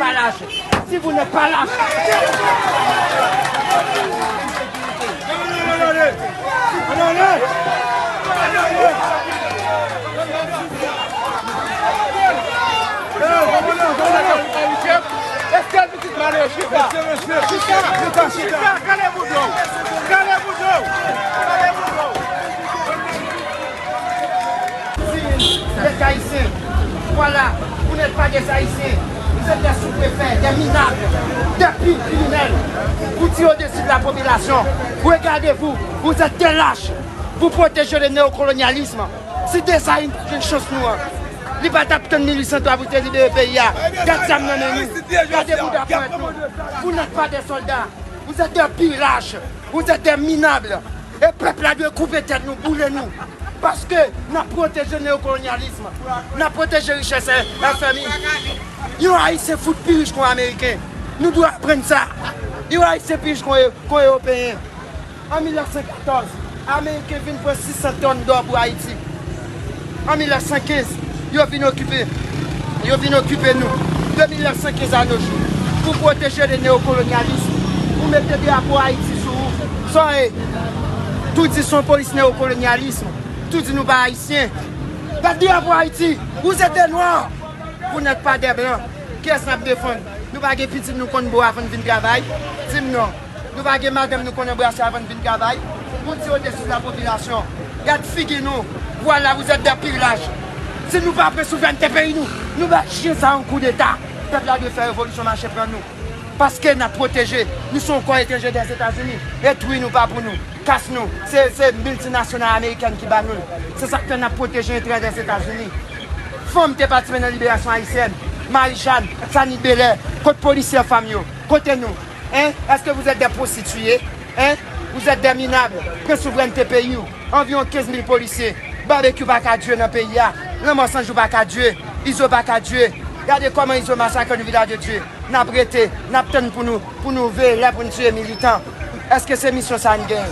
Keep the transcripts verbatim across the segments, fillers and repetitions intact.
Pas lâche. Si vous n'êtes pas lâche. Chita, chita, chita, kalé bouda, kalé bouda, kalé bouda. Vous êtes haïtiens. Voilà, vous n'êtes pas des Haïtiens. Vous êtes des sous-préfets, des minables, des pires criminels. Vous tirez au-dessus de la population. Regardez-vous, vous êtes des lâches. Vous protégez le néocolonialisme. Si Desalin te jwenn chans nou an, li pa t ap tann mil uit san twa pou te libere peyi a. Gad zam nan men nou. Gade bouda pwent nou. Vous n'êtes pas des soldats. Vous êtes des pires lâches. Vous êtes des minables. E pèp la dwe koupe tèt nou, boule nou. Paske n ap pwoteje neokolonyalism. N ap pwoteje richès F M I. Yon Ayisyen fout pi rich kon Ameriken. Nou dwe aprann sa. Yon Ayisyen pi rich kon, kon Ewopeyen. An mil nèf san katòz, Ameriken vin pran sis san tòn dò pou Ayiti. An mil nèf san kenz, yo vin okipe, yo vin okipe nou. De mil nèf san kenz a nos jours, pou pwoteje le neokolonyalism, pou mete drapo Ayiti sou ou. Sa w ye? Tou di se yon polis neokolonyalism. Tou di nou pa Ayisyen. Gad drapo Ayiti, vous êtes des noirs, vous n'êtes pas des blancs. Kiyès n ap defann? Nou pa gen pitit nou konn bo avan n vin travay? Di m non. Nou pa gen madanm nou konn anbrase avan n vin travay? Vous tirez au-dessus de la population. Gad figi nou. Voilà, vous êtes des pires lâches. Si nou pa pran souvrènte peyi nou, nou bay chyen sa yon koudeta. Pèp la dwe fè revolisyon, mache pran nou. Paske n ap pwoteje. Nou se yon kò etranje Dèzetazini. E twi nou pa pou nou. Kas nou. Se, se miltinasyonal amerikèn ki ba nou l. Se sa k fè n ap pwoteje enterè Dèzetazini. Fanm te patisipe nan liberasyon ayisyèn. Marijàn, Sanit Belè. Kot polisye fanm yo? Kote nou? Hein? Est-ce que vous êtes des prostituées? Hein? Vous êtes des minables. Pran souvrènte peyi w. Anviwon kenz mil polisye. Babekyou pa ka dure nan peyi a. Lanmò San Jou pa ka dure. Izo pa ka dure. Gade kòman Izo masakre nou, Vilaj de Dye. N ap rete, n ap tann pou nou, pou nou veye lè pou n tiye militan. Èske se misyon sa n genyen?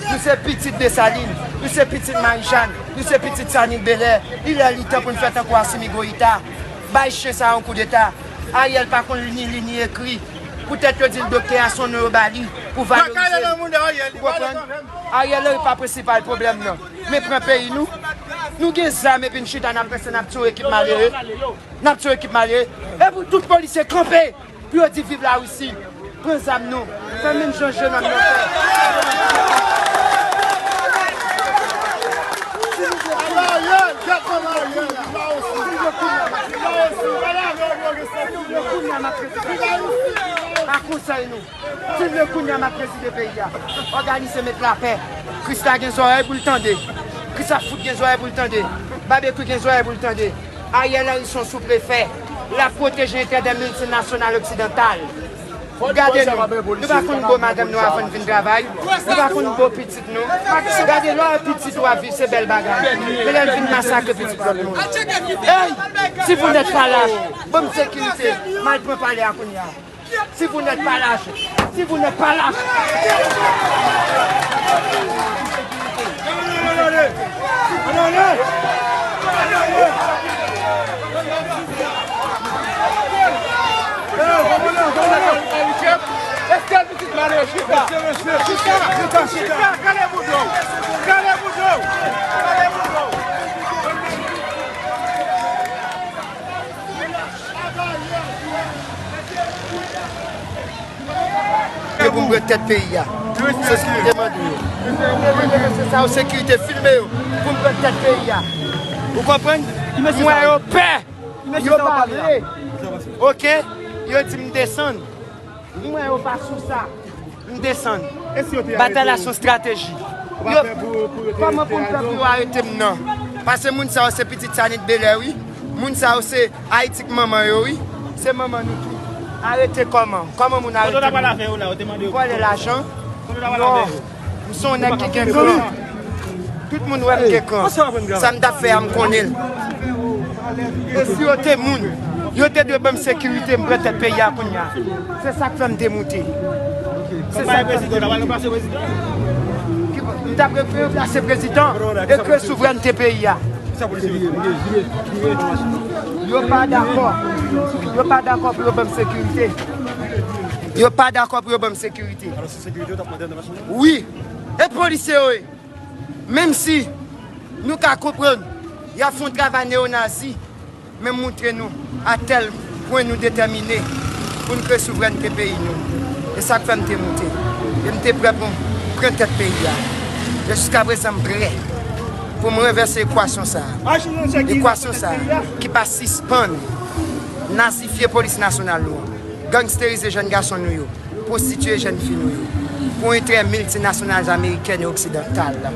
Nou se pitit Desalin, nou se pitit Marijàn, nou se pitit Sanit Belè. Li lè li tan pou n fè tankou Asimi Goyita. Bay chen sa yon koudeta. Ariel pa konn li ni li ni ekri. Poutèt yo di l doktè a se yon non yo ba li pou valorize l. Ou konprann? Ariel Henry pa prensipal pwoblèm nan. Men pran peyi nou. Nou gen zam epi n chita n ap panse n ap tiye ekip malere. N ap tiye ekip malere. E pou tout polisye kanpe pou yo di viv Larisi. Pran zam nou. Fè menm jan jenòm nan fè. Pa konsèy nou. Si n vle kounye a m ap prezide peyi a. Òganize met lapè. Krista gen zòrèy pou l tande. Krista fout gen zòrèy pou l tande. Babekyou gen zòrèy pou l tande. Ariel Henry se yon souprefè. L ap pwoteje enterè miltinasyonal oksidantal. Gade nou. Nou pa konn bo madanm nou avan n vin travay. Nou pa konn bo pitit nou. Gade lè w pitit ou ap viv se bèl bagay. Men lè l vin masakre pitit lòt moun. Ey! Si vous n'êtes pas lâche, ban m sekirite. M al pran palè a kounye a. Si vous n'êtes pas lâche, si vous n'êtes pas lâche. Chita, chita, chita, chita, kale bouda w, kale bouda w, kale bouda w. Yo pou m pran tèt peyi a. Se sa m te mande yo. Se sa yo sekirite filme yo pou m pran tèt peyi a. Ou konprann? M wè yo pè. Yo pa vle. Oke? Yo di m desann. M wè yo pa sou sa. M desann. Batay la se yon estrateji. Yo, kòman pou m fè pou yo arete m nan? Paske moun sa yo se pitit Sanit Belè wi. Moun sa yo se Ayiti k manman yo wi. Se manman nou tou. Arete kòman? Kòman moun arete moun? Vòlè lajan? Non. M se yon nèg ki gen kran. Tout moun wè m gen kran. Sa m t ap fè a, m konnen l. E si yo te moun, yo te dwe ban m sekirite, m pran tèt peyi a kounye a. Se sa k fè m te moute. Se sa k fè m te moute. M t ap replase prezidan e kreye souvrènte peyi a. Yo pa dakò. Yo pa dakò pou yo ban m sekirite. Yo pa dakò pou yo ban m sekirite. Wi. E polisye yo ye. Menm si nou ka konprann y ap fè yon travay neyonazi, men moutre nou a tèl pwen nou detèmine pou n kreye souvrènte peyi nou. E sa k fè m te moute. E m te prè pou m pran tèt peyi a. E jiskaprezan m prè pou m ranvèse ekwasyon sa a. Ekwasyon sa a ki pa sispann nazifye polis nasyonal nou an, gangsterize jèn gason nou yo, pwostitiye jèn fi nou yo, pou enterè miltinasyonal amerikèn e oksidantal la.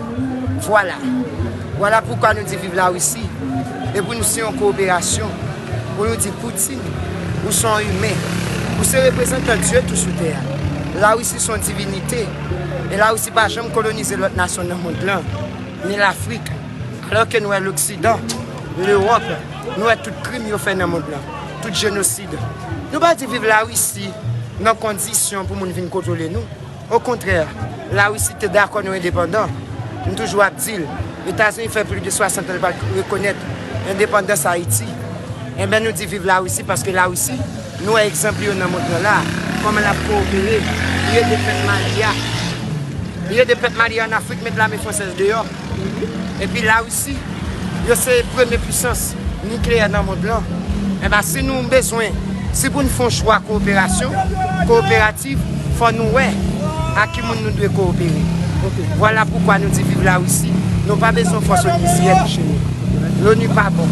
Vwala. Vwala poukwa nou di viv Larisi. E pou nou siyen yon kowoperasyon, pou nou di Poutine, ou se yon imen. Ou se reprezantan Dye tou sou tè a. Larisi se yon divinite. E Larisi pa janm kolonize lòt nasyon nan mond lan, ni Lafrik. Alòske nou wè Loksidan, Lewòp, nou wè tout krim yo fè nan mond lan, tout jenosid. Nou pa di viv Larisi nan kondisyon pou moun vin kontwole nou. Okontrè, Larisi te dakò nou endepandan. M toujou ap di l, Etazini fè plis de swasant an l pa t rekonèt endepandans Ayiti. Enben, nou di viv Larisi paske Larisi, nou wè egzanp li yo nan mond lan la, kòman l ap kowopere, li ede pèp Mali a. Li ede pèp Mali a ann Afrik met lame fransèz deyò. Epi Larisi, yo se premye pisans nikleyè nan mond lan. Enben, si nou bezwen, si pou n fè yon chwa kowoperasyon, kowoperatif, fò nou wè a ki moun nou dwe kowopere. Vwala poukwa nou di viv Larisi. Nou pa bezwen fòs onisyen pou chire. Loni pa bon.